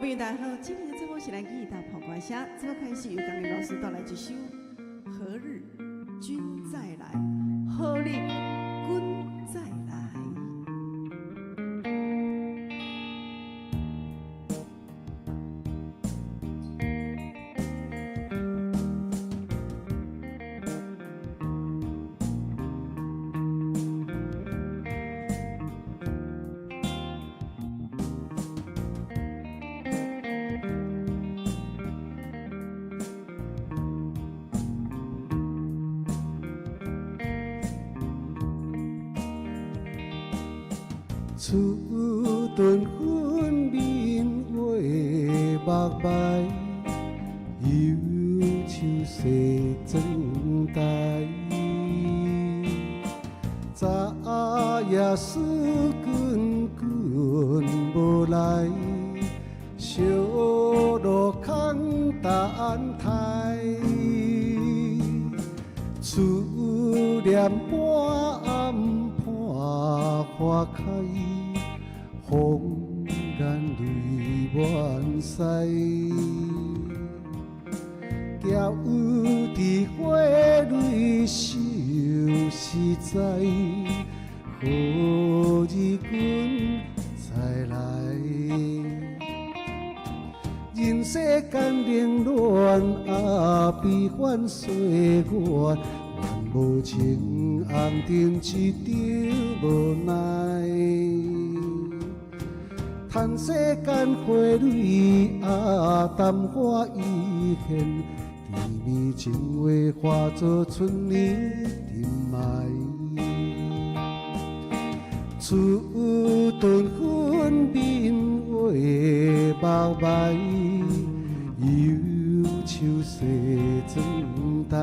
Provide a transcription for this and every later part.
朋友大家好，今天的节目是来去到跑歌声，这个开始由江林老师带来一首《何日君再来》，何日君再来。厝顿分明画目眉，忧愁西妆台。昨夜思君君无来，小路空等待。思念半暗伴花开，红眼泪满腮。交伫花蕊相思在，何日君再来？人世间冷暖啊，悲欢岁月，愿无情红灯一场无奈。叹世间花蕊啊，昙花一现，甜蜜情话化作春泥沉埋。厝顿分明画目眉，忧愁西妆台。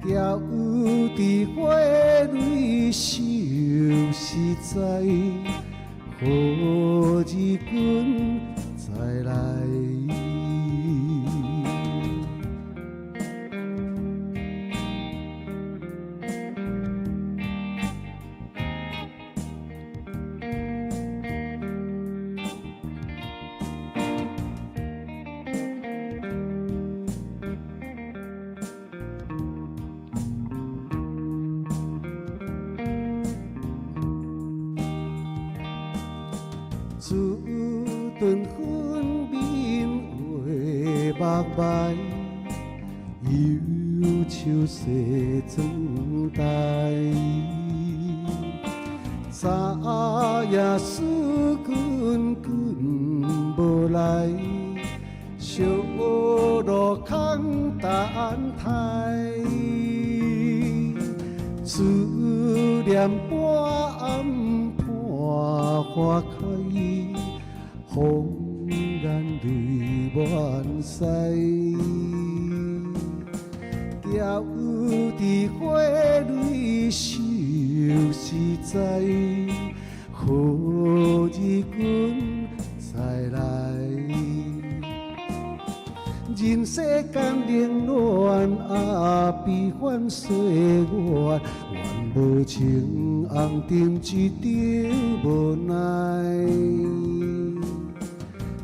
交伫花蕊相思在，何日君再来？厝顿分明画目眉，忧愁西妆台。昨夜思君君无来，小路空等待。思念半暗伴花开，红眼泪满腮。交伫花蕊相思在，何日君再来？人世间冷暖啊，悲欢岁月，愿无情红灯一场无奈。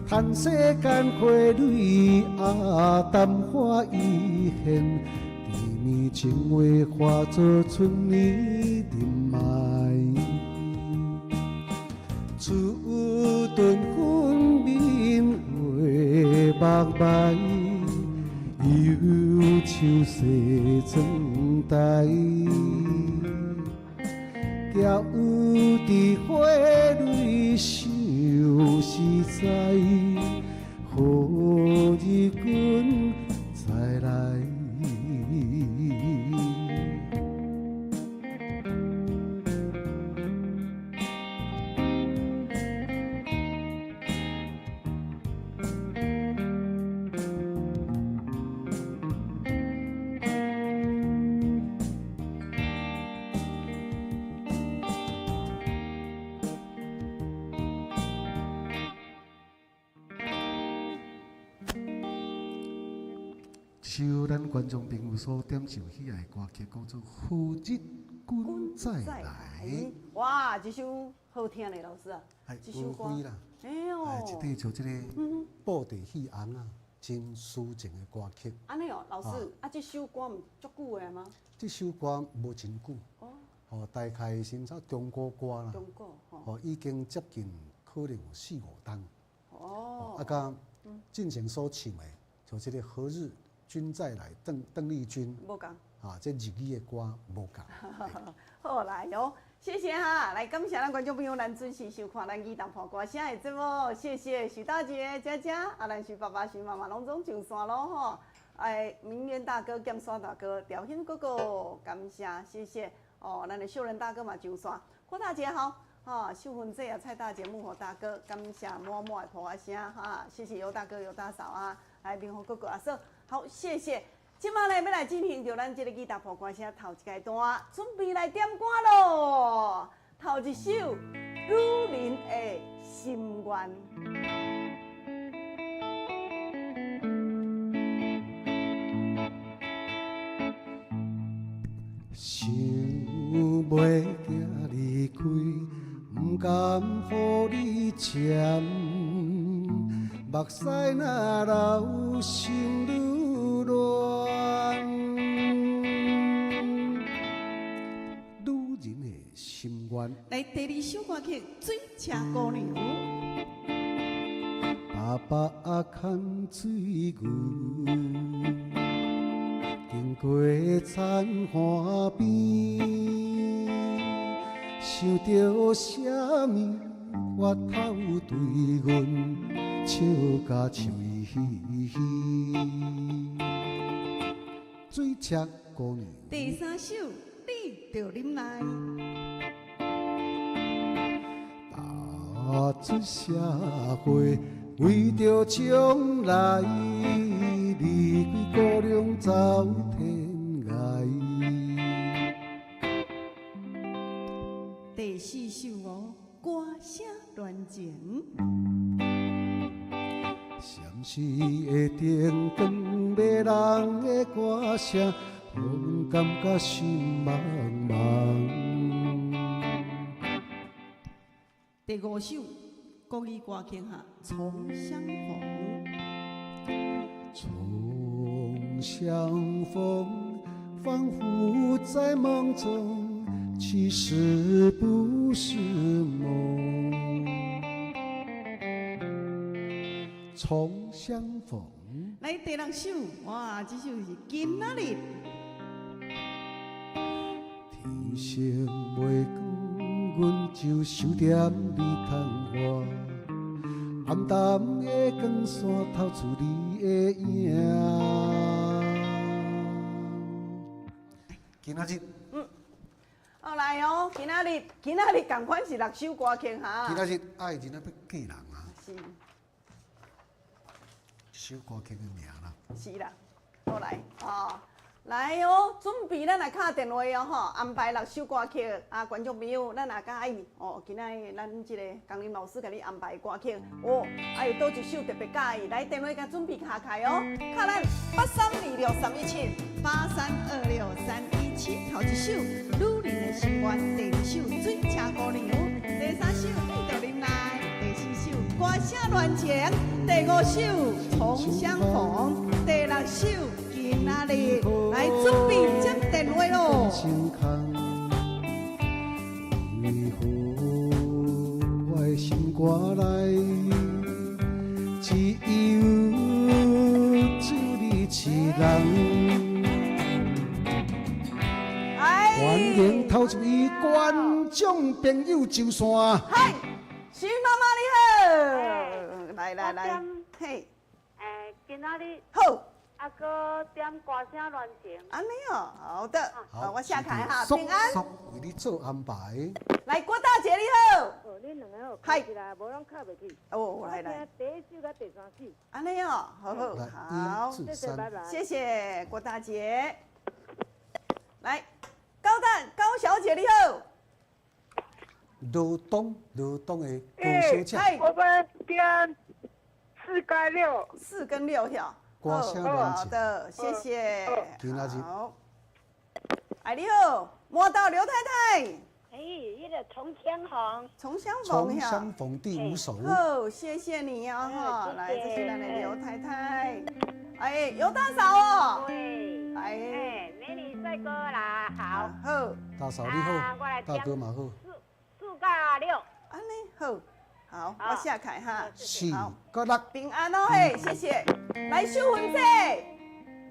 叹世间花蕊啊，昙花一现，甜蜜情话化作春泥沉埋。厝顿分明画目眉，忧愁西妆台。交伫花蕊相思在，何日君再来？这首咱观众朋友所点唱喜爱的歌曲，叫做《何日君再来》。哇，这首好听嘞，老师啊，哎，这首歌无非啦，哎，這塊像這个布袋戲尪仔，真抒情的歌曲。按呢哦，老師，啊，這首歌毋足久的嗎？這首歌無真久，哦，大概是啥中古歌啦，中古吼，哦，已經接近可能有四五冬。啊，佮進前所唱的，像這个何日君再來，鄧麗君，無仝。啊，這日語的歌無仝。好來哦，謝謝哈，來感謝咱觀眾朋友，咱準時收看咱語童破歌聲的節目，謝謝許大姐、佳佳，啊，咱許爸爸、許媽媽攏總上線咯吼。哎，明淵大哥、劍山大哥、調興哥哥，感謝，謝謝。哦，咱的秀仁大哥嘛上線，郭大姐好，哈，秀芬姐啊，蔡大姐、木火大哥，感謝滿滿的破歌聲哈，謝謝尤大哥、尤大嫂啊，來明宏哥哥阿嫂，好，謝謝。這擺呢，欲來進行著咱這个語童破歌聲頭一階段，準備來點歌囉。頭一首《女人的心願》。想袂行離開，毋甘予你纏，目屎若流，心愈亂。女人的心願。來，第二首歌曲《水車姑娘》。爸爸啊，牽水牛，經過田岸邊，想著啥物，回頭對阮笑甲笑嘻嘻。水車姑娘。第三首，你著忍耐。踏出社會，為著將來，離開故鄉走天涯。第四首哦，歌聲戀情。閃烁的燈光，迷人的歌聲，予阮感覺心茫茫。第五首國語歌曲哈，重相逢。重相逢，彷彿在夢中，其實不是夢。重相逢。來第六首，哇，這首是今仔日。天色未光，阮就想念你窗外，暗淡的光线透出你的影。今仔日，好來哦，今仔日，今仔日仝款是六首歌曲哈。今仔日愛人啊欲嫁人啊。是。這首歌曲的名啦。是啦，好來哦。來哦，準備咱來敲電話哦，吼，安排六首歌曲啊，觀眾朋友，咱若佮意哦，今仔日咱這个江林老師共你安排歌曲哦，還有佗一首特別佮意，來電話共準備敲開哦，敲咱8326317，8326317，頭一首女人的心願，第二首水車姑娘，第三首你著忍耐，第四首歌聲戀情，第五首重相逢，第六首。今仔日來準備接電話囉。為何我的心肝內只有只有你一人？歡迎頭一位觀眾朋友上線。嗨，徐媽媽你好，來來來，嘿，今仔日好。啊，閣點歌聲戀情。按呢哦，好的，好，我下台哈，平安。為你做安排。來，郭大姐你好。哦，恁兩個好。嗨。無攏敲袂去。哦，來來。第一首佮第三首。按呢哦，好好好。謝謝，拜拜。謝謝郭大姐。來，高大高小姐你好。羅東羅東的高小姐。我們點四跟六。四跟六票。歌聲戀情。好的，謝謝。今仔日。好。哎，你好，磨豆劉太太。哎，彼个重相逢。重相逢。重相逢第五首。好，谢谢你哦，哈，来，这是咱的刘太太。哎，尤大嫂哦。对。哎，美女帅哥啦，好。好。大嫂你好，大哥嘛好。四佮六。按呢好，好，我写开哈。四佮六。平安哦嘿，谢谢。来，秀芬姐。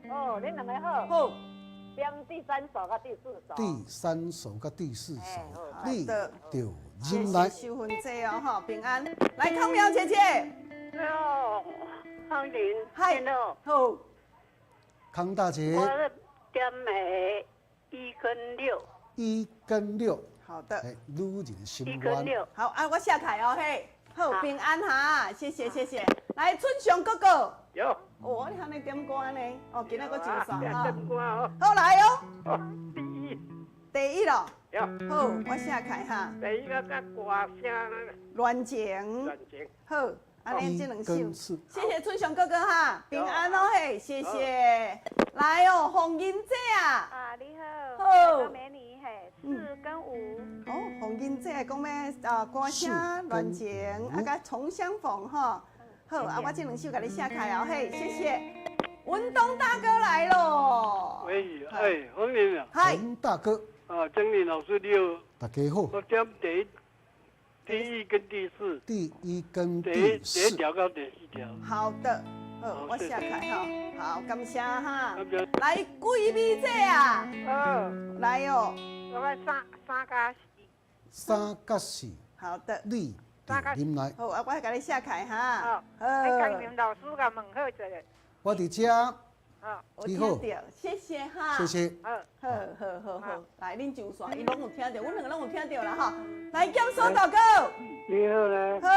哦，恁两个好。好。点第三首佮第四首。第三首佮第四首。好的。就入来。秀芬姐哦，哈，平安。来，康苗姐姐。哦，康玲。嗨。好。康大姐。我点的一跟六。一跟六。好的。哎，女人心愿。好啊，我下台哦嘿，好平安哈，谢谢谢谢。来，春雄哥哥。有。哦，你按呢点歌呢？哦，今仔阁上线哈。点歌哦。好来哦。第一。第一咯。有。好，我写开哈。第一个佮歌声。恋情。恋情。好，按呢这两首。谢谢春雄哥哥哈，平安哦嘿，谢谢。来哦，红英姐啊。啊，你好。好。美女嘿，四跟五。哦，红英姐讲欲啊，歌声恋情，啊，佮重相逢吼。好，啊，我这两首共你写开哦，嘿，谢谢。文东大哥来咯。喂，哎，红玲啊。嗨，文大哥。啊，曾玲老师你好。大家好。我点第一跟第四。第一跟第四。第一条到第四条。好的，好，我写开吼。好，感谢哈。来，桂美姐啊。好。来哦。我欲三佮四。三佮四。好的。你。入来。好，啊，我共你写开哈。好。好。江林老师共问好一下。我伫遮。好，我听著，谢谢哈。谢谢。好，好，好，好，好。来，恁上线，伊拢有听著，阮两个拢有听著啦吼。来，剑锁大哥。你好咧。好。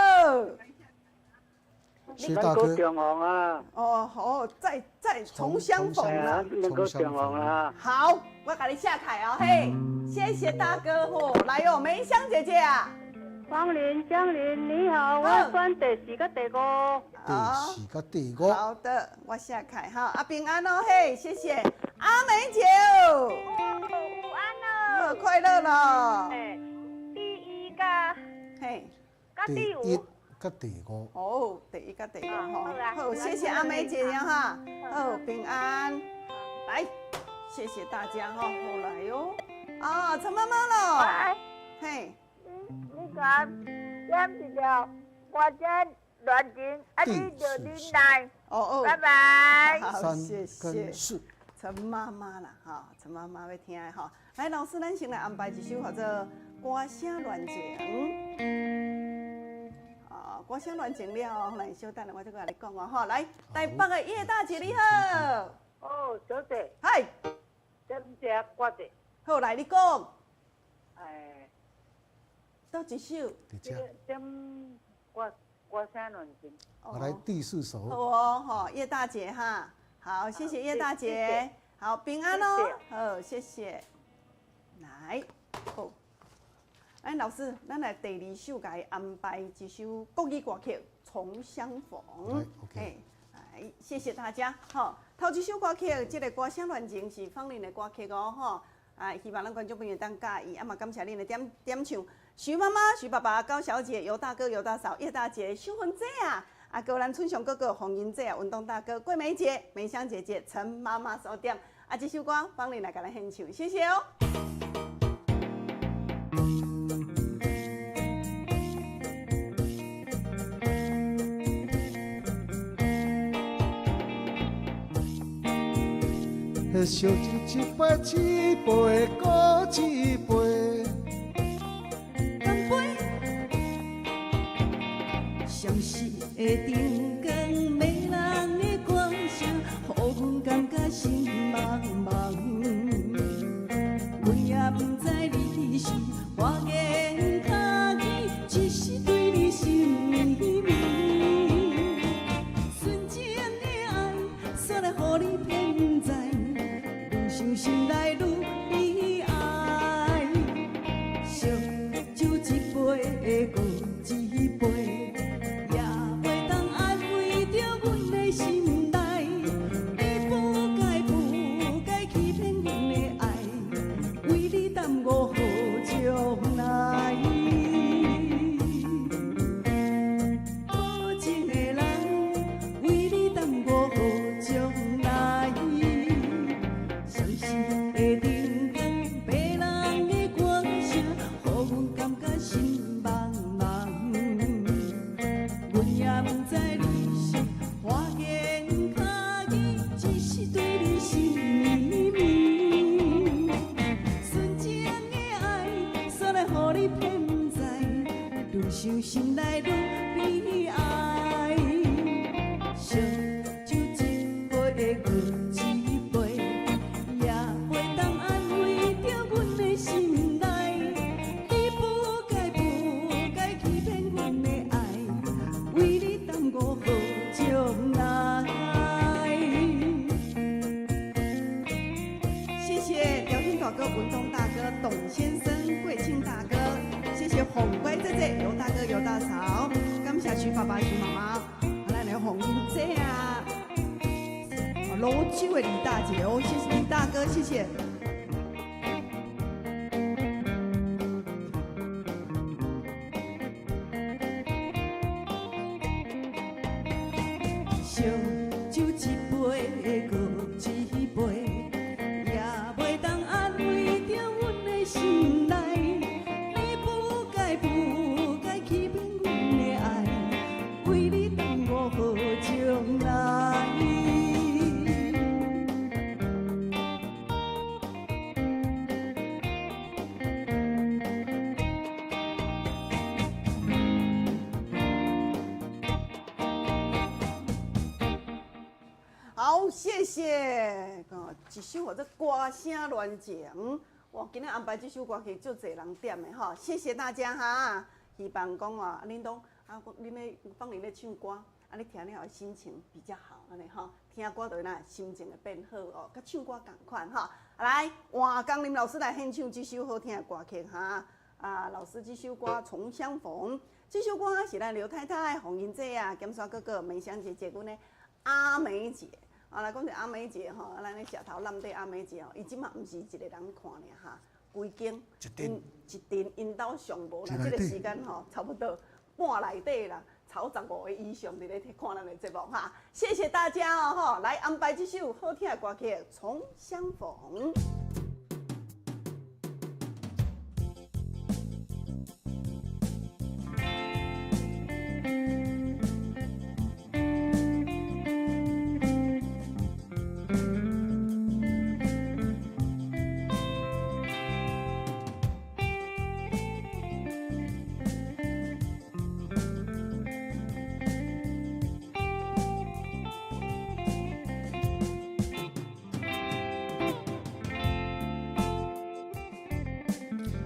薛大哥。重逢啊。哦，好，再重相逢啦。重相逢啦。好，我共你写开哦，嘿，谢谢大哥吼，来哦，梅香姐姐啊。芳玲、江玲，你好，我选第四佮第五。第四佮第五。好的，我写开哈，阿平安哦嘿，谢谢阿梅姐哦。午安哦。快乐了。哎，第一佮，嘿，佮第五。第一佮第五。哦，第一佮第五吼。好，谢谢阿梅姐姐哈。好，平安。来，谢谢大家哈，好来哟。啊，陈妈妈了。嘿。你讲点一条歌声恋情，啊，你就忍耐。哦哦，拜拜。好，谢谢。是陈妈妈啦，哈，陈妈妈欲听的吼。来，老师，咱先来安排一首叫做《歌声恋情》。啊，歌声恋情了后，来稍等下，我再共你讲哦，吼。来，台北的叶大姐你好。哦，小姐。嗨。点一下歌者。好，来你讲。哎。佗一首？点歌声恋情。我来第四首。好哦，吼，叶大姐哈，好，谢谢叶大姐，好，平安哦，好，谢谢。来，好，哎，老师，咱来第二首，共伊安排一首国语歌曲《重相逢》。 OK。来，谢谢大家。好，头一首歌曲，这个歌声恋情是芳玲的歌曲哦，吼。啊，希望咱观众朋友当佮意，啊嘛感谢恁的点点唱。徐妈妈、徐爸爸、高小姐、尤大哥、尤大嫂、叶大姐、秀芬姐啊，啊，阁有咱春雄哥哥、洪英姐啊、文东大哥、桂梅姐、梅香姐姐、陈妈妈所点。啊，这首歌芳玲来共咱献唱，谢谢哦。烧酒一杯，一杯，阁一杯。干杯！相思的灯光，迷人的歌声，予阮感觉心茫茫。阮也毋知你是花言巧语，只是对你心绵绵。纯情的爱，煞来予你骗在，愈想心内愈悲哀。烧酒一杯，阁一杯，也袂当安慰著阮的心内。你不该不该欺骗阮的爱，为你耽误好情知你是花言巧語，只是對你心綿綿。純情的愛，煞來予你騙毋知，愈想心內愈悲哀。燒酒一杯閣一杯，也袂當安慰著阮的心內。你不該不該欺騙阮的愛，為你耽誤好將來。謝謝廖天大哥、文東大哥、董先生、貴慶大哥，謝謝紅乖姐姐、尤大哥、尤大嫂，感謝徐爸爸、徐媽媽，咱的紅英姐啊，蘆洲的李大姐哦，謝謝李大哥，謝謝。燒酒一杯閣一杯，也袂當安慰著阮的心內。你不該不該欺騙阮的愛，為你耽誤好將來。好，謝謝。哦，一首叫做《歌聲戀情》。哇，今仔安排這首歌曲足濟人點的吼，謝謝大家哈。希望講啊，恁攏啊，恁咧放恁咧唱歌，啊，你聽了後心情比較好，按呢吼，聽歌就會哪心情會變好哦，佮唱歌仝款吼。來，換江林老師來獻唱這首好聽的歌曲哈。啊，老師這首歌《重相逢》，這首歌是咱劉太太、洪英姐啊、金山哥哥、梅香姐姐，阮的阿梅姐。啊，來講著阿梅姐吼，咱咧石頭冧底阿梅姐吼，伊這馬毋是一個人看爾哈，規間一陣一陣𪜶兜上無啦，這個時間吼，差不多半內底啦，超15個以上佇咧看咱的節目哈。謝謝大家哦吼，來安排這首好聽的歌曲《重相逢》。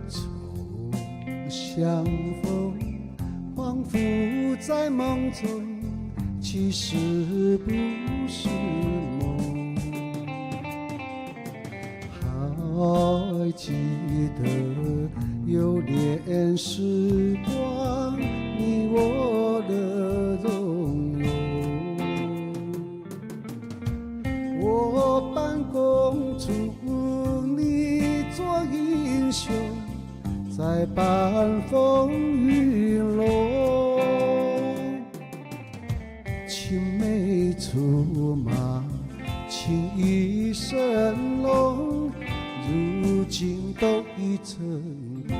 重相逢，彷彿在夢中，其實不是夢。還記得有戀時光，你我的容容。我扮公主，你做英雄。在伴風雨龍，青梅竹馬，情意深濃，如今都已成空。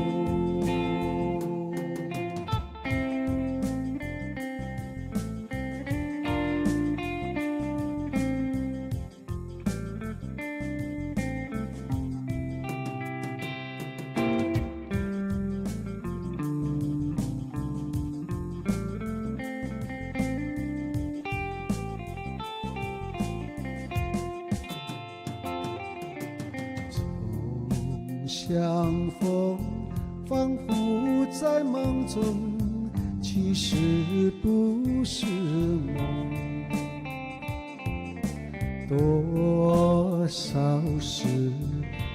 重相逢，彷彿在夢中，其實不是夢。多少事，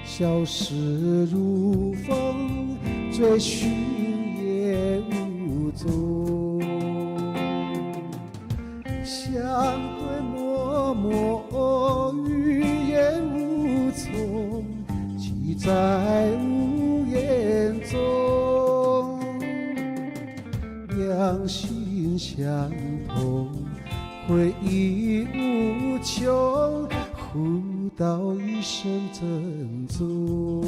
消失如風，追尋也無蹤。相對默默，語言無從，記在無言中。兩心相通，回憶無窮，互道一聲珍重。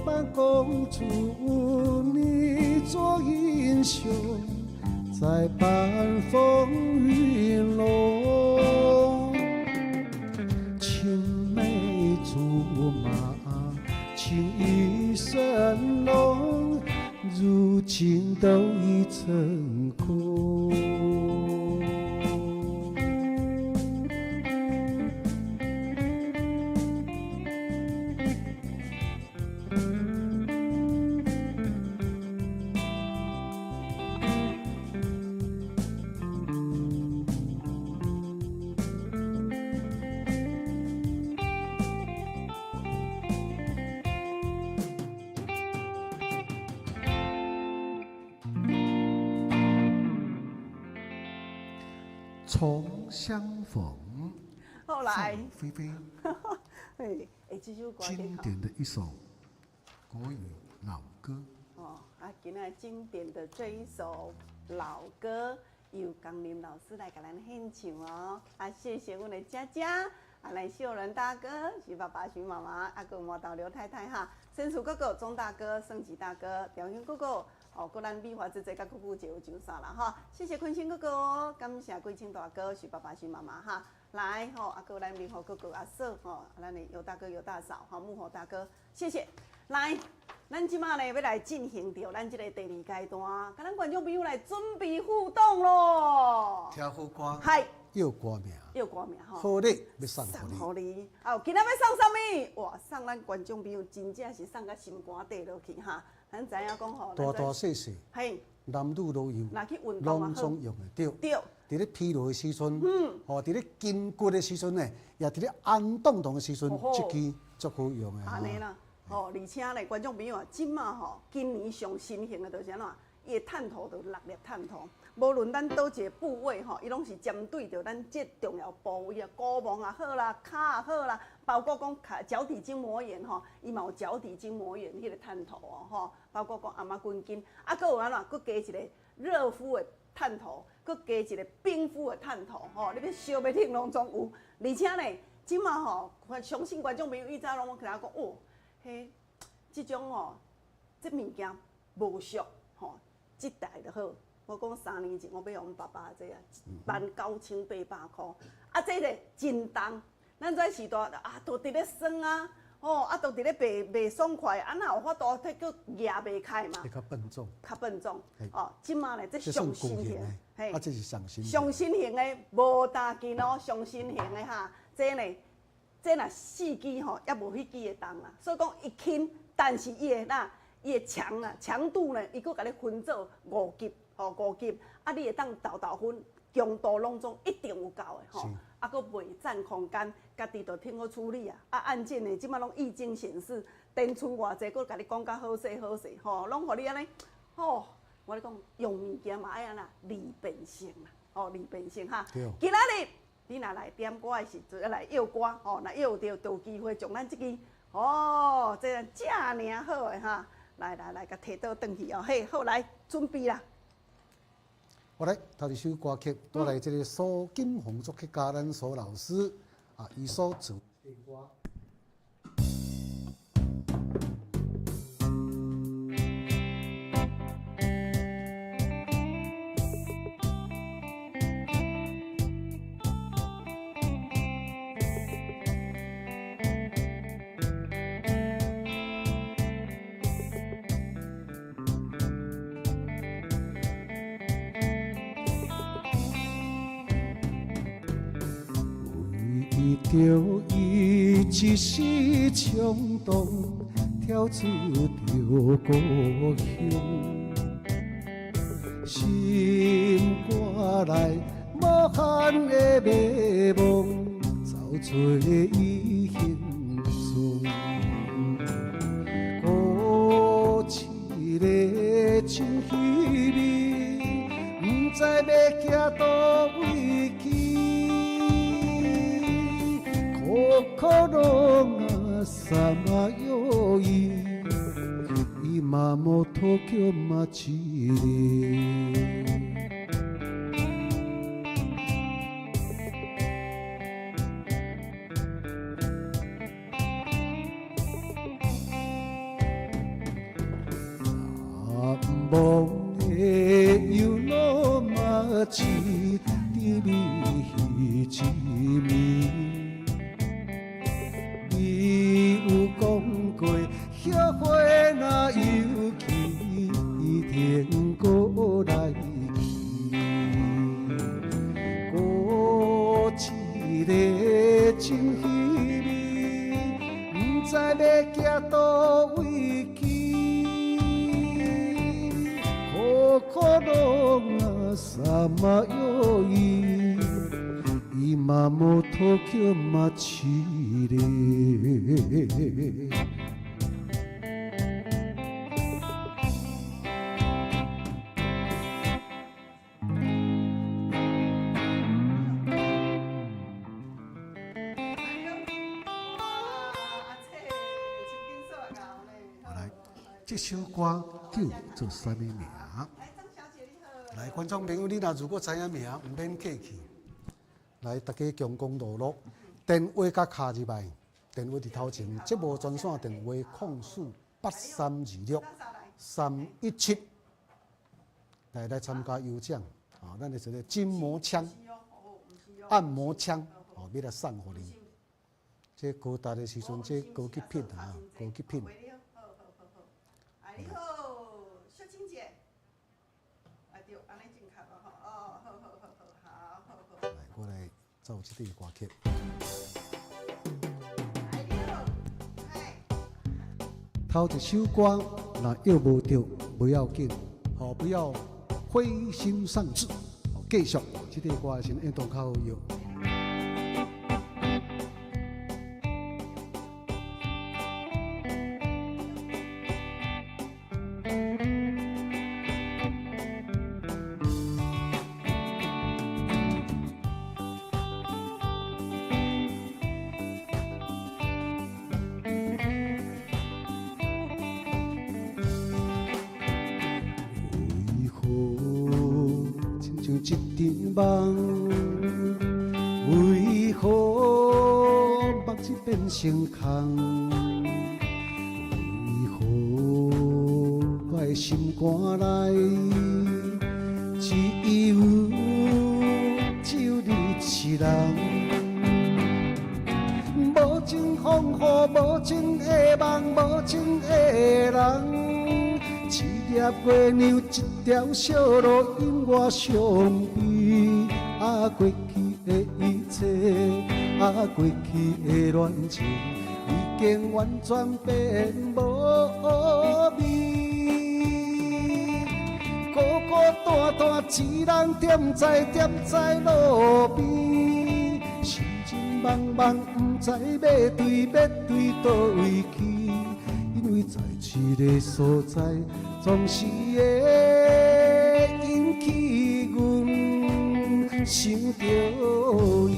扮公主，你做英雄，再扮風雲龍。青梅竹馬，情意深濃，如今都已成空。重相逢，後來，鳳飛飛，嘿，欸，這首歌經典的一首國語老歌。哦，啊，今仔經典的這一首老歌，由江林老師來共咱獻唱哦。啊，謝謝阮的佳佳，啊，來秀仁大哥、徐爸爸、徐媽媽，啊，閣有毛豆劉太太哈，伸叔哥哥、鍾大哥、盛吉大哥、調兄哥哥。哦，閣咱美華姐姐佮姑姑姐有上線啦吼，謝謝坤清哥哥哦，感謝桂清大哥、徐爸爸、徐媽媽哈，來吼，啊，閣咱明和哥哥阿嫂吼，咱的尤大哥、尤大嫂吼，木火大哥，謝謝。來，咱這馬呢欲來進行著咱這个第二階段，共咱觀眾朋友來準備互動囉。聽好歌，係，唱歌名，唱歌名吼。好禮欲送予你。送予你。哦，今仔欲送啥物？哇，送咱觀眾朋友真正是送甲心肝底落去哈。咱知影講吼，大大細細，嘿，男女老幼，若去運動攏總用會著。對。佇咧疲勞的時陣，吼，佇咧筋骨的時陣呢，也佇咧按動動的時陣，這支足好用的。按呢啦，吼，而且咧，觀眾朋友啊，這馬吼，今年上新型的就是按怎？伊的探頭就六粒探頭，無論咱佗一個部位吼，伊攏是針對著咱這重要部位啊，骨膜也好啦，跤也好啦，包括講腳底筋膜炎吼，伊嘛有腳底筋膜炎彼個探頭哦，吼，包括講頷仔筋筋，啊，閣有按怎？閣加一個熱敷的探頭，閣加一個冰敷的探頭，吼，你欲燒欲冷攏總有。而且呢，這馬吼，相信觀眾朋友以前攏有聽講，哦，彼這種吼，這物件無俗吼。這台就好，我講3年前我買予阮爸爸這啊，19800箍，啊，這个真重，咱這時代啊，都佇咧酸啊，吼，啊，都佇咧袂爽快，啊，哪有法度去閣舉袂開嘛？會較笨重。較笨重。哦，這馬咧，這上新型，嘿，啊，這是上新。上新型的無焦緊哦，上新型的哈，這呢，這若4支吼，猶無彼支的重啦，所以講伊輕，但是伊會哪？伊的強啊，強度呢，伊閣共你分做5級，吼5級，啊，你會當沓沓分，強度攏總一定有夠的吼，啊，閣袂佔空間，家己就挺好處理啊。啊，按鍵呢，這馬攏液晶顯示，電池偌濟，閣共你講甲好勢好勢，吼，攏予你按呢，吼，我咧講用物件嘛愛按怎，利便性啦，吼，利便性哈。今仔日你若來點歌的時陣，來唱歌，吼，若唱著就有機會將咱這支，哦，這個遮爾好的哈。來來來，共提倒轉去哦，嘿，好來準備啦。我來頭一首歌曲，帶來這個蘇錦鴻作曲家，咱蘇老師啊，伊所做的歌。為著伊一時衝動，跳出著故鄉，心肝內無限的迷惘，走找伊行蹤。孤一个真稀微，毋知欲行佗位去。心がさまよい今も東京街で。梦的油路嘛是甜蜜一暝。你有讲过，后悔若有去，天阁来去。搁一个真稀微，毋知欲行佗位去。苦苦攏啊，さまよい，今も東京街で。来，這首歌叫做啥物名？來，觀眾朋友，你若如果知影名，毋免客氣。來，大家強攻落落，電話佮敲入來，電話佇頭前，節目專線電話048326 317，來來參加有獎。啊，咱的這個筋膜槍、按摩槍，哦，欲來送予恁。這高達的時陣，這高級品啊，高級品。你好，雪清姐。啊對，按呢正確哦吼，哦，好好好好，好好好。來，我來奏這支歌曲。來，你好，嘿。頭一首歌若約無著，無要緊，吼，不要灰心喪志，繼續，這支歌的時陣應當較好約。為何親像一場夢？為何目睭變成空？為何我的心肝內只有只有你一人？無情風雨，無情的夢，無情的人。一粒月亮，一條小路，引我傷悲。啊，過去的一切，啊，過去的戀情，已經完全變無味。孤孤單單一人踮在踮在路邊，心情茫茫，毋知欲對欲對佗位去。因為在這个所在，總是會引起阮想著伊。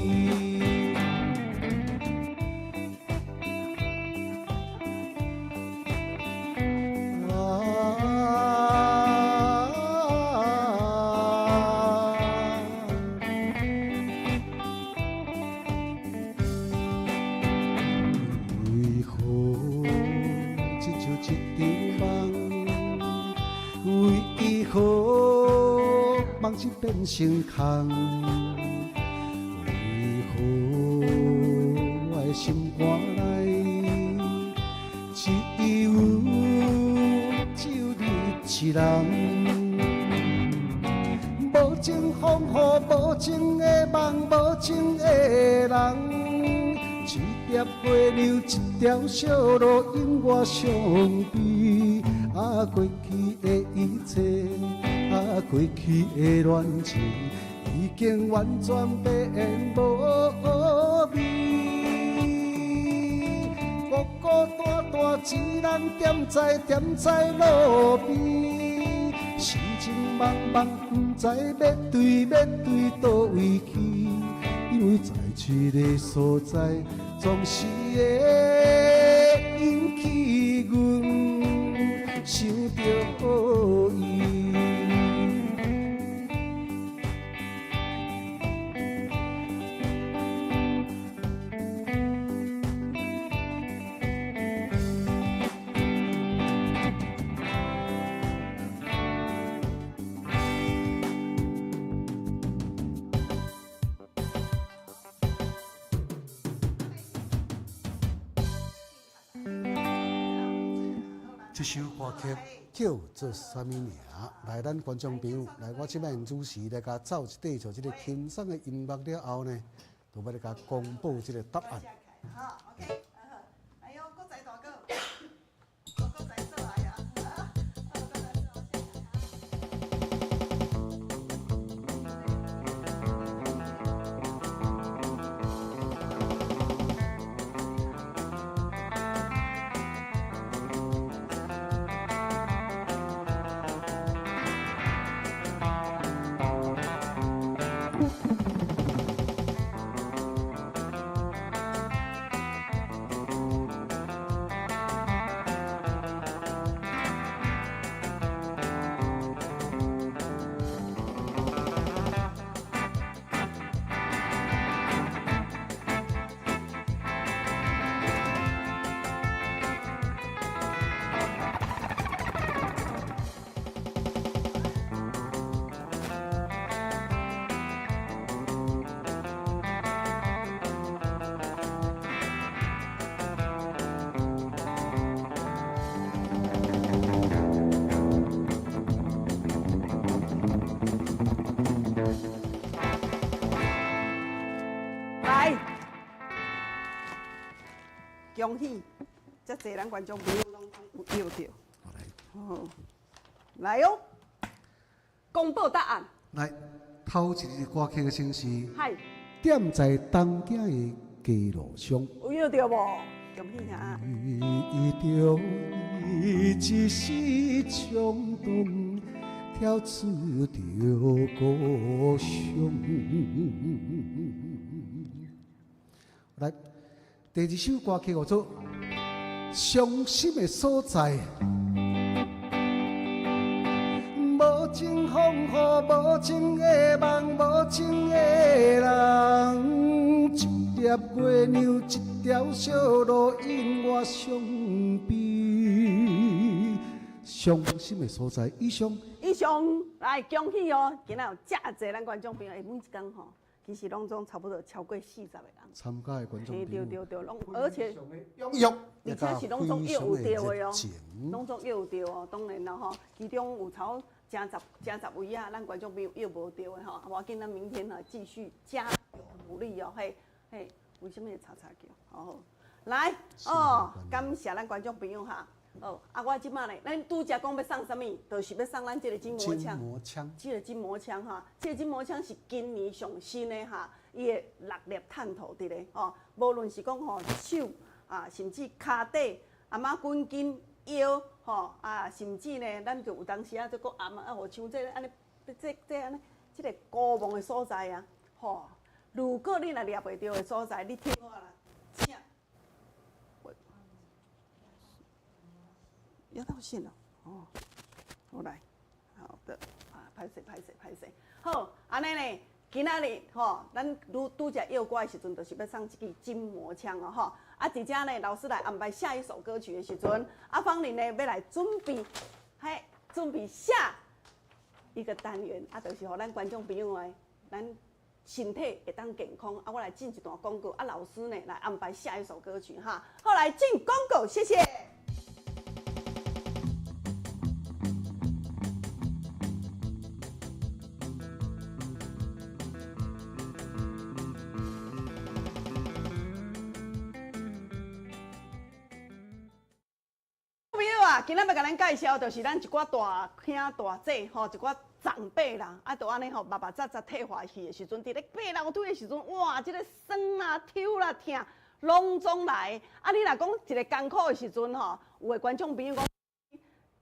啊，為何親像一場夢？為何夢境變成空？為何我的心肝內只有只有你一人？無情風雨，無情的夢，無情的人。一粒月亮，一條小路，引我傷悲。啊，過去的一切，啊，過去的戀情，已經完全變無味。孤孤單單一人踮在踮在路邊，心情茫茫，毋知欲對欲對佗位去。因為在這个所在，總是會引起阮想著伊。這首歌曲叫做啥物名？來，咱觀眾朋友，來，我這擺用主持來共奏一塊就這個輕鬆的音樂了後呢，就欲來共公布這個答案。好，OK，哎呦，國仔大哥，國仔做來啊！來，恭喜！遮濟咱觀眾朋友攏有約著。好，來喲，公布答案。來，頭一個歌曲的先是係踮在東京的街路上。有約著無？恭喜哈！為著你一時衝動，跳出著故鄉。來，第二首歌曲叫做《傷心的所在》。無情風雨，無情的夢，無情的人，一粒月亮，一條小路，引我傷悲。傷心的所在，以上。以上，來恭喜哦！今仔有遮濟咱觀眾朋友，欸，每一工吼，其實攏總差不多超過40個人參加的觀眾朋友，對對對，攏而且，而且是攏總約有對的哦，攏總約有對哦，當然啦吼，其中有超正十正十位啊，咱觀眾朋友約無對的吼，無要緊，咱明天呢繼續加油努力哦，嘿，嘿，為啥物會吵吵叫？好，來哦，感謝咱觀眾朋友哈。哦，啊，我這擺呢，咱拄才講欲送啥物，就是欲送咱這個筋膜槍。筋膜槍。這個筋膜槍哈，這個筋膜槍是今年上新的哈，伊的6粒探頭佇咧吼，無論是講吼手啊，甚至跤底、頷仔筋、腰吼啊，甚至呢，咱就有當時啊，這個頷啊，哦，像這按呢，這按呢，這個膏蠓的所在啊，吼，如果你若掠袂著的所在，你聽我啦，請。要到線了哦，好來，好的啊，歹勢歹勢歹勢，好，按呢呢，今仔日吼，咱拄拄才約歌的時陣，就是欲送這支筋膜槍哦吼。啊，佇遮呢，老師來安排下一首歌曲的時陣，啊，芳玲呢欲來準備，嘿，準備下一個單元，啊，就是予咱觀眾朋友的，咱身體會當健康。啊，我來進一段廣告，啊，老師呢來安排下一首歌曲哈。好，來進廣告，謝謝。今仔欲共咱介紹，就是咱一寡大兄大姐吼，一寡長輩啦，啊，就按呢吼，密密扎扎退化去的時陣，佇咧爬樓梯的時陣，哇，這個酸啦、抽啦、疼，攏總來。啊，你若講一個艱苦的時陣吼，有的觀眾朋友講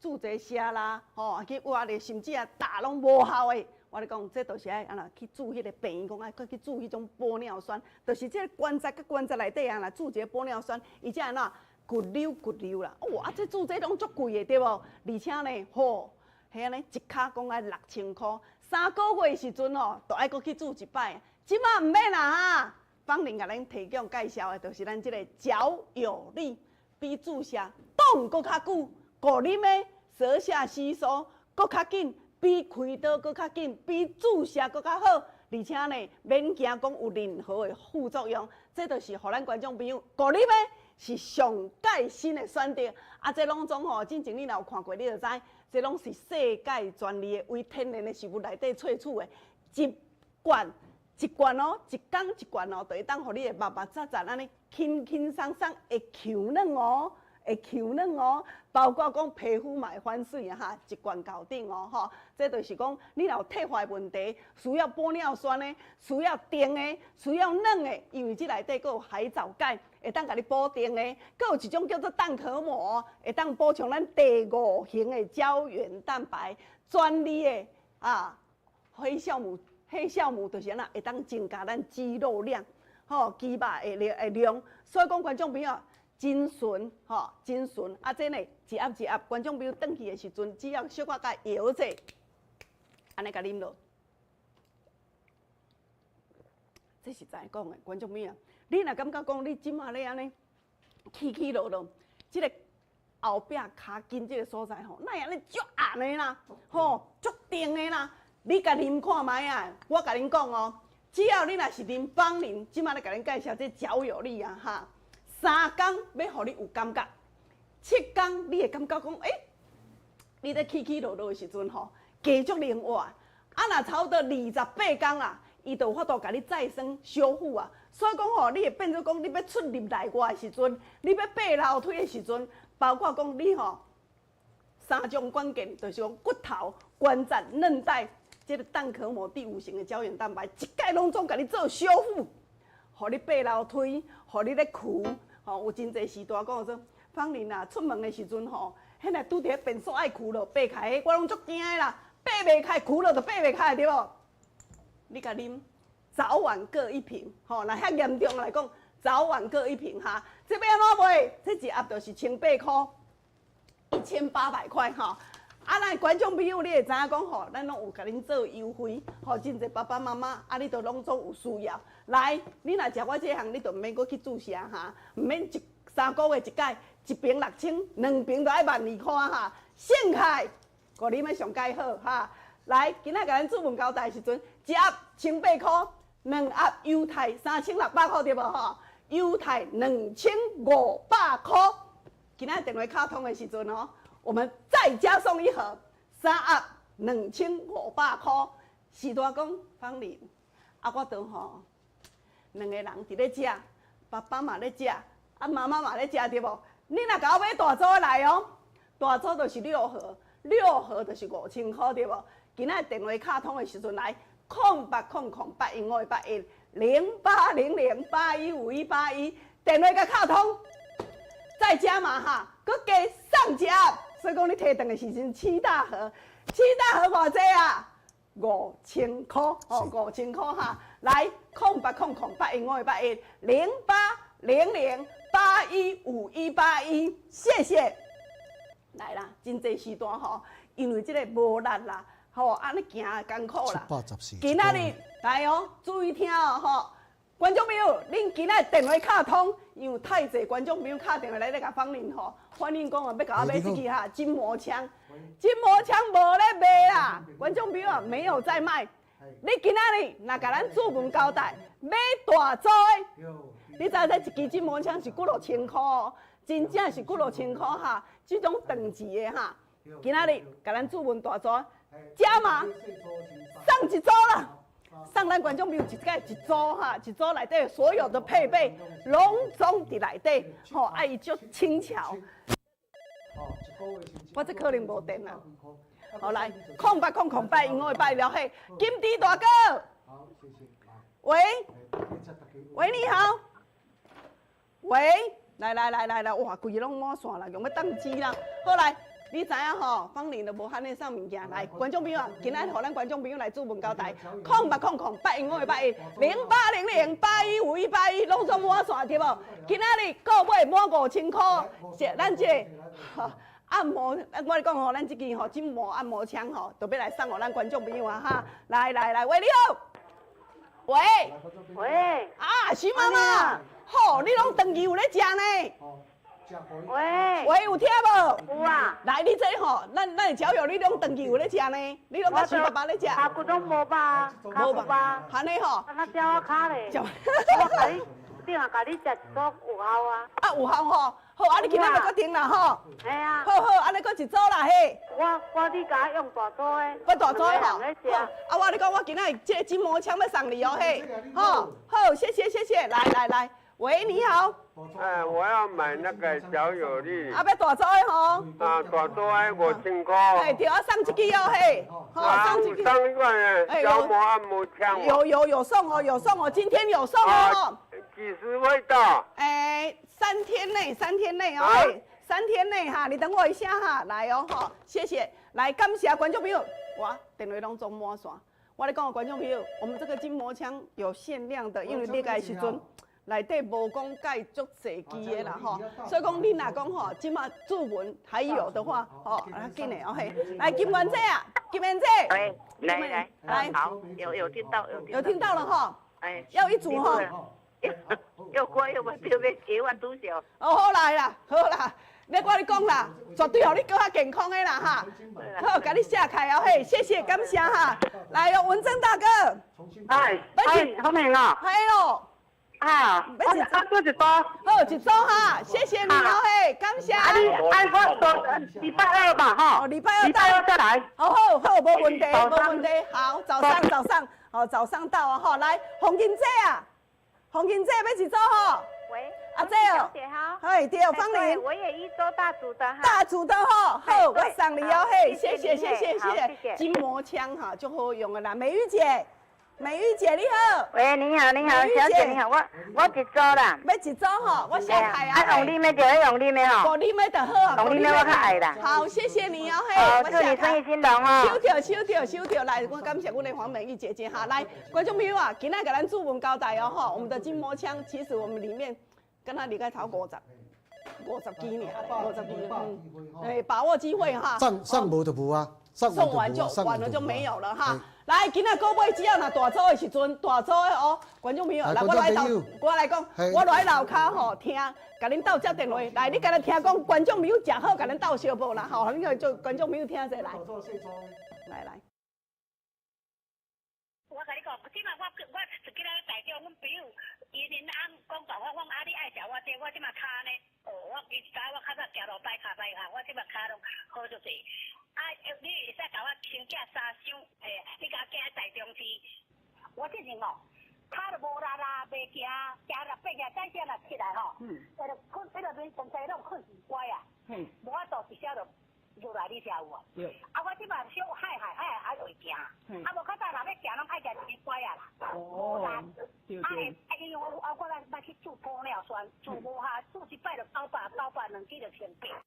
注一個射啦，吼，去挖咧，甚至啊打攏無效的。我咧講，這就是愛按怎去注彼個病院講愛閣去注彼種玻尿酸，就是這個關節佮關節內底啊，若注一個玻尿酸，伊才按怎？骨溜骨溜啦，哇！啊，這注這攏足貴的對無？而且呢，吼，彼按呢一跤講愛6000箍，3個月的時陣吼，就愛閣去注一擺。這擺毋免啦哈，芳玲共咱提供介紹的，就是咱這個腳有力，比注射擋閣較久，顧啉的舌下吸收閣較緊，比開刀閣較緊，比注射閣較好。而且呢，免驚講有任何的副作用，這就是予咱觀眾朋友顧啉的。是上蓋新的選擇。啊，這攏總吼，進前你若有看過，你就知，這攏是世界專利的，為天然的食物內底萃取的，一罐一罐哦，一工一罐哦，就會當予你的密密匝匝按呢輕輕鬆鬆會 Q 軟哦。會 Q 軟哦，包括講皮膚嘛會反水啊哈，一罐到頂哦吼，這就是講你若有退化的問題，需要玻尿酸的，需要定的，需要軟的，因為這內底閣有海藻鈣，會當共你補定的，閣有一種叫做蛋殼膜，會當補充咱第五型的膠原蛋白，專利的啊，黑酵母，黑酵母就是按怎會當增加咱肌肉量，吼，肌肉的量的量，所以講觀眾朋友。真純吼，真純啊！這呢一盒一盒，觀眾朋友轉去的時陣，只要小可共搖者，按呢共啉落。這實在講的，觀眾朋友，你若感覺講你這馬咧按呢起起落落，這個後壁跤筋這個所在吼，哪會按呢足硬的啦，吼，足定的啦，你共啉看覓啊！我共恁講哦，只要你若是啉芳鄰，這馬咧共恁介紹這嚼有力啊，哈。3工欲予你有感覺，7工你會感覺講，欸，你咧起起落落的時陣吼，加足靈活。啊，若差不多28工啦，伊就有法度共你再生修復啊。所以講吼，你會變做講，你欲出入內外的時陣，你欲爬樓梯的時陣，包括講你吼，三種關鍵就是講骨頭、關節、韌帶，這個蛋殼膜第五型的膠原蛋白，一概攏總共你做修復，予你爬樓梯，予你咧跍。吼，有真濟時大講說，芳鄰啊，出門的時陣吼，彼若拄著彼便所愛跍落爬開，我攏足驚的啦，爬袂開，跍落就爬袂開，對無？你共啉，早晚各一瓶，吼，若遐嚴重來講，早晚各一瓶哈。這欲按怎賣？這一盒就是1800箍，1800塊吼。啊，咱觀眾朋友，你會知影講吼，咱攏有共恁做優惠，吼，真濟爸爸媽媽啊，你都攏總有需要。來，你若食我這項，你就毋免閣去注射哈，毋免一三個月一擺，一瓶6000，兩瓶就愛12000箍哈。省開，顧你欲上蓋好哈。來，今仔共咱主問交代的時陣，一盒1800箍，兩盒猶太3600箍對無吼？猶太2500箍。今仔電話敲通的時陣哦，我們再加送一盒，三盒2500箍。時大講芳鄰，啊，我都吼。兩個人佇咧食，爸爸嘛咧食，啊媽媽嘛咧食，對無？你若共我買大組的來哦，大組就是六盒，六盒就是5000箍，對無？今仔電話敲通的時陣來，0800 0800 81，0800815181，電話共敲通，再加碼哈，閣加送一盒，所以講你提轉的時陣七大盒，七大盒偌濟啊？5000箍，哦，5000箍哈，來，0800 0800 81，0800815181，謝謝。來啦，真濟時段吼，因為這個無力啦，吼，按呢行艱苦啦。今仔日來哦，注意聽哦，吼，觀眾朋友，恁今仔電話敲通，因為太濟觀眾朋友敲電話來咧共芳鄰吼，反映講啊，欲共我買這支哈筋膜槍，筋膜槍無咧賣啦，觀眾朋友沒有在賣。你今仔日若共咱主問交代買大組的，你知影這一支筋膜槍是幾落千箍哦，真正是幾落千箍哈，這種長期的哈。今仔日共咱主問大組加碼送一組啦，送咱觀眾朋友一個一組哈，一組內底所有的配備攏總佇內底，吼，啊伊足輕巧。我這可能無電啦。好來，0800 0800了嘿，金枝大哥。喂，喂，你好。喂，來來來來來，哇，規個攏滿線啦，用欲當機啦。好來，你知影吼，芳鄰都無罕咧送物件，來，觀眾朋友，今仔予咱觀眾朋友來主問交代，0800 0800 81，0800815181，攏總滿線對無？今仔日購買滿5000箍，咱這個按摩，我咧講吼，咱這支吼筋膜按摩槍吼，就欲來送予咱觀眾朋友啊哈！來來來，喂，你好，喂，喂，啊，徐媽媽，好，你攏長期有咧食呢？喂，喂，有聽無？有啊。來，你這吼，咱咱的交友，你攏長期有咧食呢？你攏佮徐爸爸咧食？腳骨攏無吧，無吧，按呢吼。啊，那掉我跤咧。我共你，你若共你食一组有效啊。啊，有效吼，好，啊，你今仔日阁停啦吼。嘿啊。好好，按呢阁一组啦嘿。我你共我用大组的。我大组的吼。两个人咧食。啊，我跟你讲，我今仔日这个筋膜枪欲送你哦嘿。好，好，谢谢谢谢，来来来，喂，你好。哎，我要买那个小有力。啊，欲大组的吼。啊，大组的5000块。嘿，对，啊，送一支哦嘿。好，送一支。送一个小魔按摩枪。有有有送哦，有送哦，今天有送哦。几时会到？哎，3天内，3天内哦，嘿，3天内哈，你等我一下哈，来哦，哈，谢谢，来感谢观众朋友，哇，电话拢总满线，我咧讲观众朋友，我们这个筋膜枪有限量的，因为你个时阵内底无讲盖足济支的啦吼，所以讲你若讲吼，这马注文还有的话，吼，啊紧的哦嘿，来金元姐啊，金元姐，哎，来来来，好，有听到有有听到了哈，哎，要一组哈。又乖又没丢要给我拄着。哦，好啦啦，好啦，你我跟你讲啦，绝对予你阁较健康的啦哈。好，共你写开哦嘿，谢谢感谢哈。来哦，文正大哥。哎，哎，好明啊。系咯。啊，我我一组。好，一组哈，谢谢你哦嘿，感谢。啊你，啊我说礼拜二吧哈。哦，礼拜二礼拜二再来。好好好，无问题，无问题。好，早上早上，好早上到啊哈，来，洪金姐啊。洪金姐欲一组吼？喂，阿姐哦，小姐好，嘿对，芳玲，我也一组大组的哈，大组的吼，好，我送你哦嘿，谢谢谢谢谢谢，筋膜枪哈，足好用的啦，美玉姐，美玉姐你好，喂，你好你好，小姐你好，我一组啦，欲一组吼，我写开啊，啊用你的就用你的吼，用你的就好啊，用你的我较爱啦，好，谢谢你哦嘿，祝你生意兴隆哦，收到收到收到，来，我感谢阮的黄美玉姐姐哈，来，观众朋友啊，今仔共咱主文交代哦吼，我们的筋膜枪其实我们里面敢若离开头50支尔，50支，嗯，哎，把握机会哈，送无就无啊，送完就完了就没有了哈。来，今仔购买只要若大组的时阵，大组的哦，观众朋友，来我来斗，我来讲，我来楼跤吼听，共恁斗接电话。来，你敢若听讲观众朋友食好，共恁斗相报啦吼，你就观众朋友听者来。来来。我共你讲，这马我我一今仔台中，阮朋友伊恁翁讲白话，我讲啊，你爱食我这，我这马跤呢，哦，我伊知我较早行路摆跤摆下，我这马跤拢好足济。啊，你会使共我先寄3箱，嘿，你共我寄台中市。我这阵哦，跤都无力啦，袂行，行6、8个，再行6起来吼，迄个困，彼个面从西拢困是乖啊，无法度一下就落来，你听有无？啊，我这马小害害害还会行，啊，无较早若欲行，拢爱行一支拐仔啦。无力。啊，啊，因为我我我捌去注玻尿酸，注无效，注一摆就900 900两支就1800。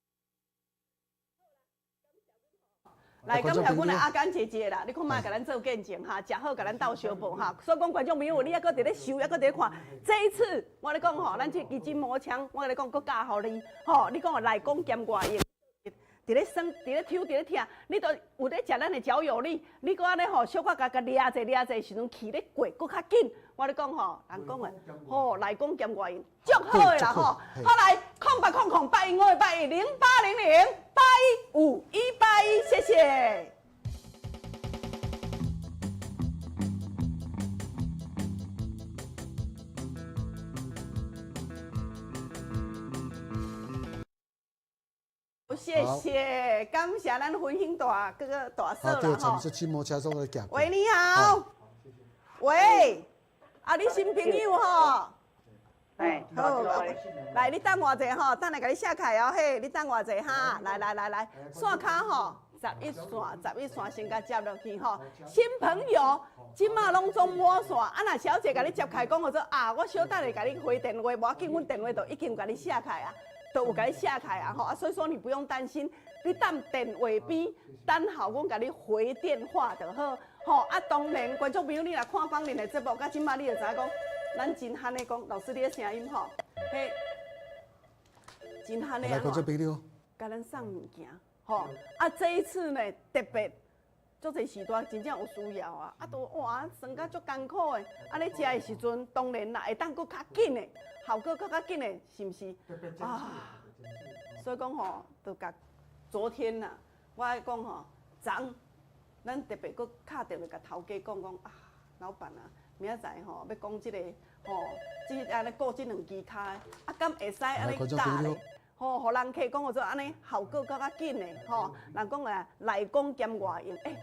来，感谢阮的阿甘姐姐啦，你看嘛，共咱做见证哈，食好共咱斗相报哈。所以讲，观众朋友，你犹阁伫咧想，犹阁伫咧看。这一次，我咧讲吼，咱这支筋膜枪，我共你讲，阁教予你吼。你讲内功兼外用，伫咧酸，伫咧抽，伫咧疼，你都有咧食咱的嚼有力，你阁按呢吼，小可共共掠者掠者时阵，气咧过，阁较紧。我咧讲吼，人讲的吼，内功兼外用，足好的啦吼。好来，0800 081 581 0800 815 181，谢谢。谢谢，感谢咱分享大哥哥大嫂啦吼。喂，你好。喂，啊，你新朋友吼。哎，好，来，你等我者吼，等下共你写开哦嘿，你等我者哈，来来来来，线跤吼，11线，11线先共接落去吼。新朋友，这马拢总满线，啊，若小姐共你接开讲，我说啊，我小等下共你回电话，无要紧，阮电话就已经共你写开啊。都有共你写开啊吼，啊，所以说你不用担心，你等电话边等候阮共你回电话就好，吼啊，当然观众朋友，你若看芳玲的节目，到这马你就知影讲，咱真罕的讲，老师你的声音吼，彼真罕的来，观众朋友，共咱送物件，吼啊，这一次呢特别，足济时段真正有需要啊，啊都哇算甲足艰苦的，啊咧食的时阵，当然啦会当阁较紧的。效果阁较紧的，是毋是？啊，所以讲吼，就共昨天呐，我爱讲吼，昨咱特别阁敲电话共头家讲讲啊，老板啊，明仔载吼欲讲这个吼，這按呢顧這兩支跤，啊，敢會使按呢教咧？吼，予人客講做按呢效果閣較緊的，吼，人講啊內功兼外用，欸，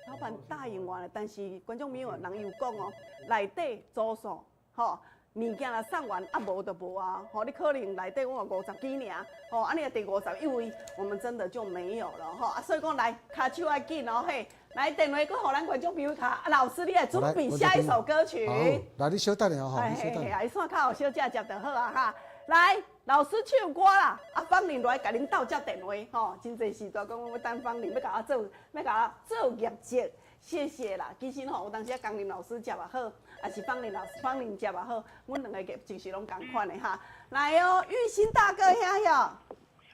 老闆答應我咧，但是觀眾朋友人又講哦，內底組數，吼，物件若送完啊無就無啊，吼，你可能內底我50支爾，吼，按呢第51位，我們真的就沒有了，吼，啊，所以講來，跤手愛緊哦，嘿，來電話閣予咱觀眾朋友敲，啊，老師你來準備下一首歌曲。好，來你小等下吼，你小等。嘿嘿，線較後小接接就好啊哈，來。老師唱歌啦，啊，芳玲來共恁鬥接電話，吼，真濟時段講我欲等芳玲，欲共我做，欲共我做業績，謝謝啦。其實吼，有當時啊，江林老師接也好，抑是芳玲老師、芳玲接也好，阮兩個業績是攏仝款的哈。來哦，玉興大哥兄兄。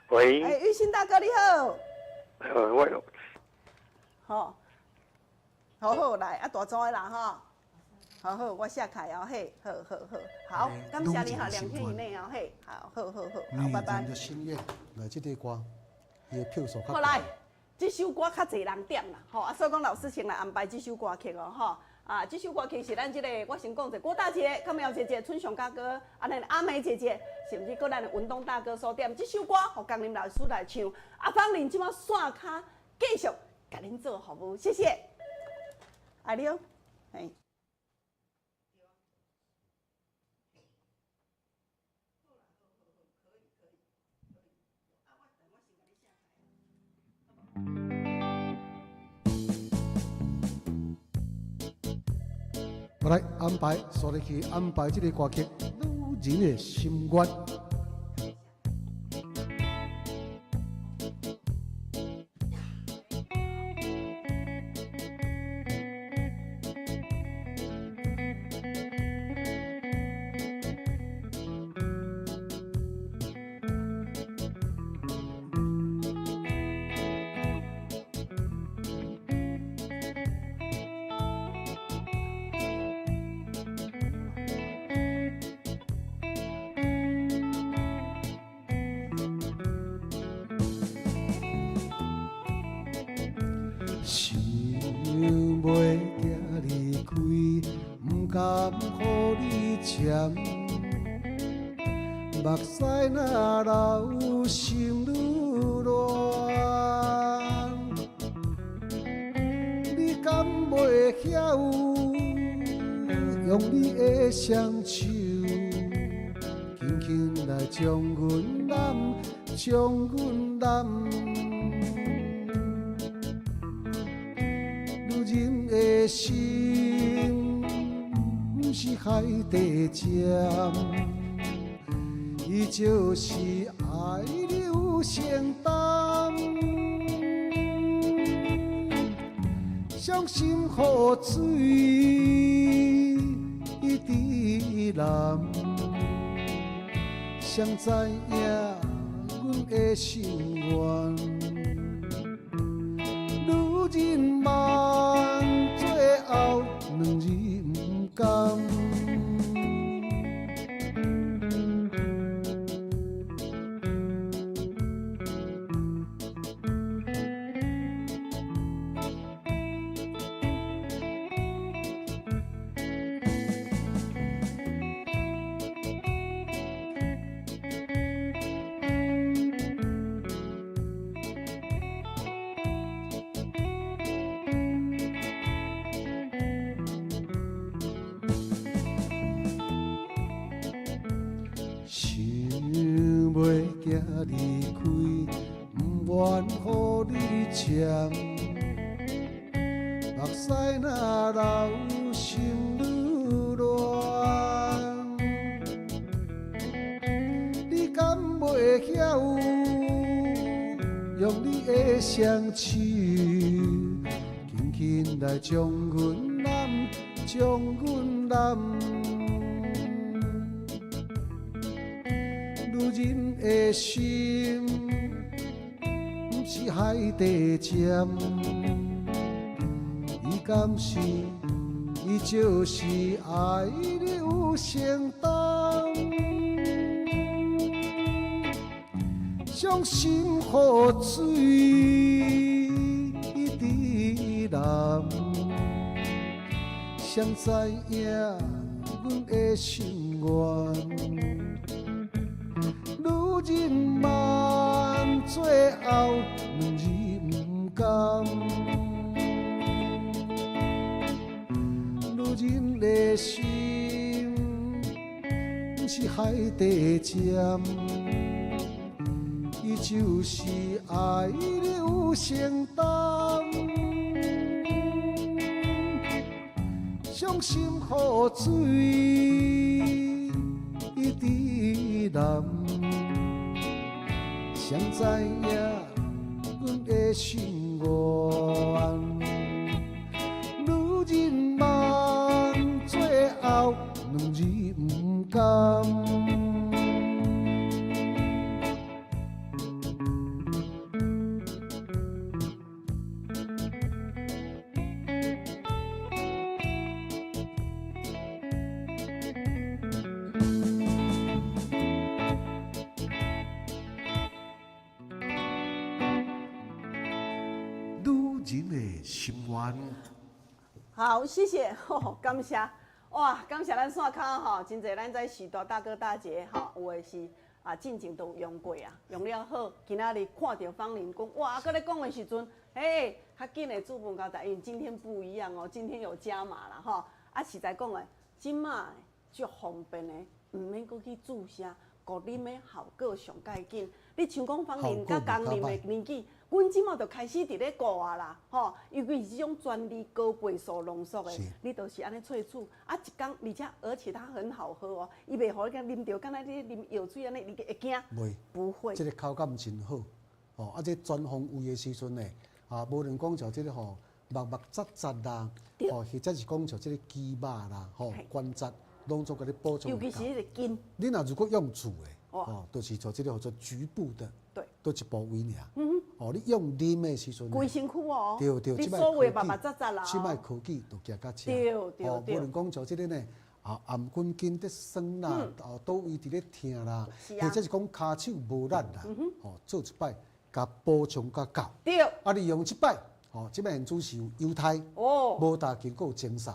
喂。欸，玉興大哥你好。我有。好，好好來，啊大組的啦吼。好好，我寫開哦，嘿，好好好，好，感謝你哈，2天以內哦，嘿，好，好好好，好，拜拜。女人的心願，來這個歌，伊的票數較。好來，這首歌較濟人點啦，吼，啊，所以講老師先來安排這首歌曲哦，吼，啊，這首歌曲是咱這個，我先講者，郭大姐、康苗姐姐、春雄大哥，啊，咱阿美姐姐，甚至閣咱的文東大哥所點這首歌，予江林老師來唱，啊，芳玲這擺線跤繼續共恁做服務，謝謝，愛你哦，嘿。我來安排，所以去安排這個歌曲《女人的心願》。想袂行离开，毋甘予你签，目屎若流，心愈乱。你敢袂晓用你的双手，轻轻来将阮揽，将阮揽。女人的心，毋是海底针，伊就是爱你有承担。伤心雨水一直淋，谁知影阮的心愿？女人梦，最後兩字毋甘。想袂行离开，毋愿予你签，目屎若流，心愈乱。你敢袂晓用你的雙手，輕輕來將阮攬，將阮攬。女人的心，毋是海底針，伊敢是，伊就是愛你有承擔。傷心雨水一直淋，誰知影阮阮的心愿。女人梦，最后两字毋甘。女人的心，毋是海底针，伊就是爱你有承担。伤心雨水一直淋，谁知影阮的心愿？女人梦，最后两字毋甘。女人的心愿。好，谢谢，吼，感谢，哇，感谢咱线跤吼，真济咱在许多大哥大姐吼，有的是啊，进前都有用过啊，用了好，今仔日看著芳玲讲，哇，阁咧讲的时阵，嘿，较紧的主文交代，因为今天不一样哦，今天有加码啦吼，啊，实在讲的，这马足方便的，毋免阁去注射，顾啉的效果上盖紧。你像讲芳玲佮江林的年纪，阮这马就开始伫咧顾啊啦，吼，尤其是这种专利高倍数浓缩的，你就是按呢萃取，啊，一工，而且它很好喝哦，伊袂予你敢啉著，敢若你啉药水按呢，你会惊？袂，不会。这个口感真好，吼，啊，这全方位的时阵呢，啊，无论讲像这个吼，目目扎扎啦，吼，或者是讲像这个肌肉啦，吼，关节，拢总共你补充。尤其是彼个筋。你若如果用煮的，哦，就是做这个叫做局部的，佗一部位尔。哦，你用啉的时阵，规身躯哦，对对，你所有密密扎扎啦，这摆科技就行到这。对。无论讲像这个呢，啊，頷颈筋伫酸啦，哦，佗位伫咧疼啦，或者是讲跤手无力啦，哦，做一摆，共补充较够。啊，你用这摆，哦，这摆现主是有犹太，无大经阁有精神。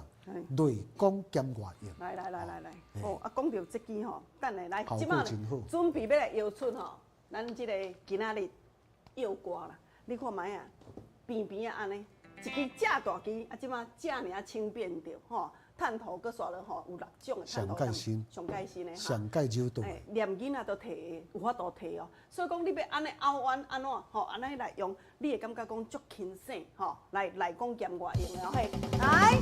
内功兼外用。来来来来来，哦，啊，讲著这支吼，等下来，这摆准备欲来摇出吼，咱这个今仔日药歌啦，你看觅啊，平平啊按呢，一支遮大支，啊，这马遮尔啊轻便著吼，探头阁煞落吼，有六种的探头，上盖新，上盖新的哈，上盖柔度，连囡仔都提，有法度提哦。所以讲你欲按呢拗弯按怎吼，按呢来用，你会感觉讲足轻省吼，来内功兼外用的嘿，来。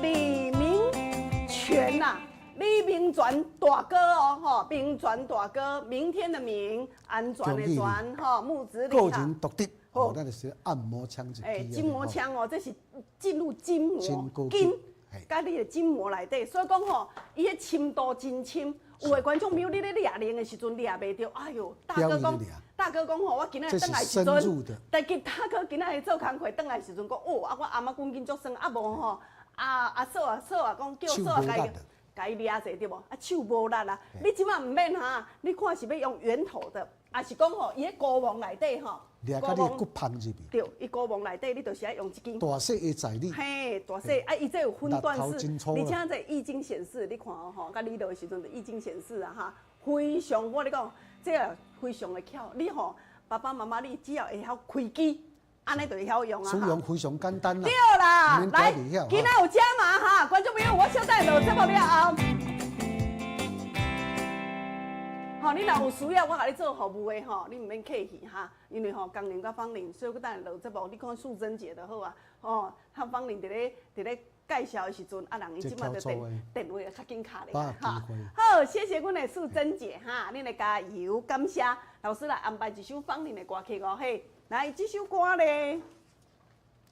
李明全呐，李明全大哥哦，吼，明全大哥，明天的明，安全的全，吼，木子李个人独特，哦，咱就是按摩枪一支。哎，筋膜枪哦，这是进入筋膜筋，佮你的筋膜内底，所以讲吼，伊彼深度真深。有的观众朋友，你咧掠铃的时阵掠袂著，哎哟，大哥讲，大哥讲吼，我今仔转来时阵，但今大哥今仔日做工课转来时阵讲，哦，啊，我頷仔骨筋足酸，啊无吼。啊啊嫂啊嫂啊，讲叫嫂啊，共伊共伊掠者对无？啊手无力啊！你这马毋免哈，你看是欲用圆头的，抑是讲吼，伊彼膏膜内底吼，掠到你的骨缝入去。对，伊膏膜内底，你就是爱用一支。大细会在你。嘿，大细啊，伊这有分段式，而且这液晶显示，你看哦吼，佮你落的时阵就液晶显示啊哈，非常我咧讲，这个非常的巧，你吼爸爸妈妈你只要会晓开机。按呢就会晓用啊！使用非常简单啦。对啦，来，今仔有加码哈，观众朋友，我小等落节目了后，吼，你若有需要，我共你做服务的吼，你毋免客气哈，因为吼，江宁佮芳玲，所以我等下落节目，你看素贞姐就好啊，吼，她芳玲伫咧介绍的时阵，啊，人伊这马就电话较紧敲咧哈。好，谢谢阮的素贞姐哈，恁的加油，感谢老师来安排一首芳玲的歌曲哦，嘿。来，这首歌咧，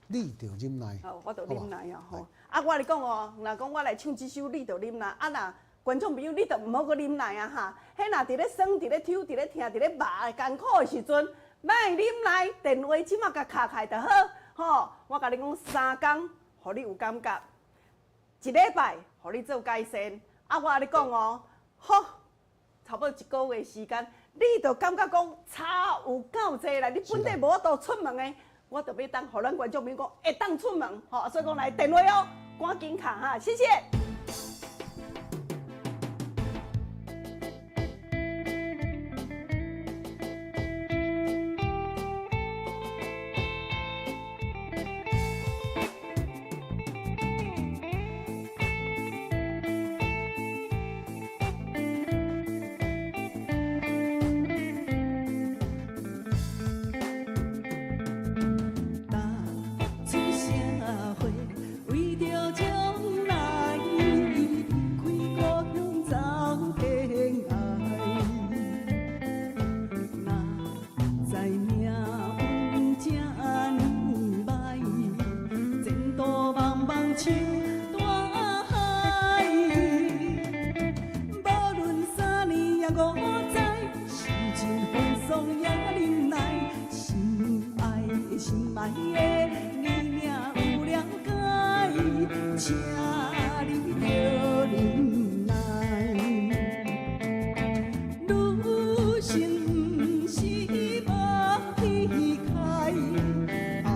你著忍耐。好，我著忍耐啊吼。啊，我咧讲哦，若讲我来唱这首，你著忍耐。啊，若观众朋友，你著毋好阁忍耐啊哈。彼若伫咧酸、伫咧抽、伫咧疼、伫咧麻艰苦的时阵，莫忍耐，电话这马共敲开就好。吼，我共你讲，三工，予你有感觉；一礼拜，予你做改善。啊，我共你讲哦，好，差不多一个月时间，你就感觉讲差有够济啦。你本底无法度出门的，我就欲当予咱观众朋友讲会当出门，吼，所以讲来电话哦，赶紧敲哈，谢谢。踏出社会，为著将来，离开故乡走天涯。哪知命运这呢歹，前途茫茫像大海。无论三年抑五载，受尽风霜也忍耐。心爱的心爱的，你若有了解，请你著忍耐。女生毋是无天开，暗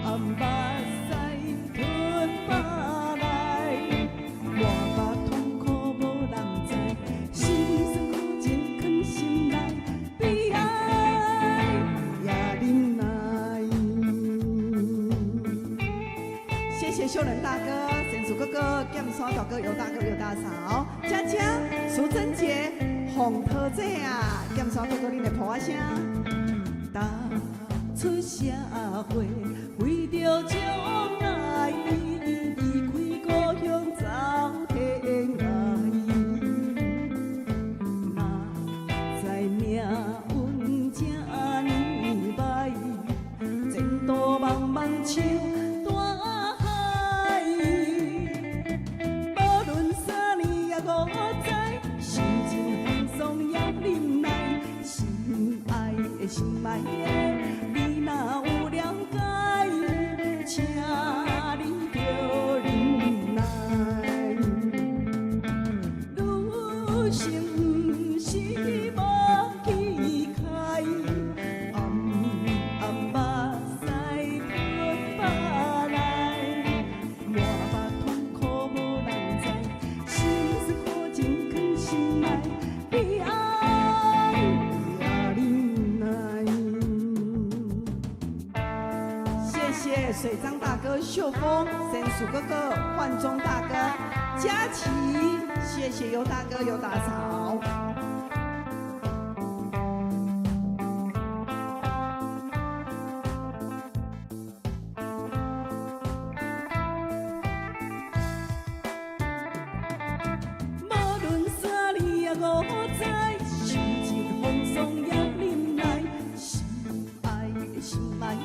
暗目屎吞腹内，满腹痛苦无人知，心酸苦情藏心内，悲哀也忍耐。谢谢秀仁大哥、沈祖哥哥、剑山大哥、尤大哥、尤大嫂、佳佳、淑珍姐、洪桃姐啊，剑山哥哥，恁的噗仔声。踏出社会，为著将来，离开故乡走天涯。哪知命运这呢歹，前途茫茫像大海。无论三年抑五载，受尽风霜也忍耐。心爱的心爱的，你若有了解，请你著忍耐。女生毋是无气概，暗暗目屎吞腹内，满腹痛苦无人知，心酸苦情藏心内，悲哀也忍耐。谢谢水樟大哥、秀峰、神鼠哥哥、焕中大哥、佳琪，谢谢尤大哥、尤大嫂。无论三年抑五载，受尽风霜也忍耐。心爱的心爱的，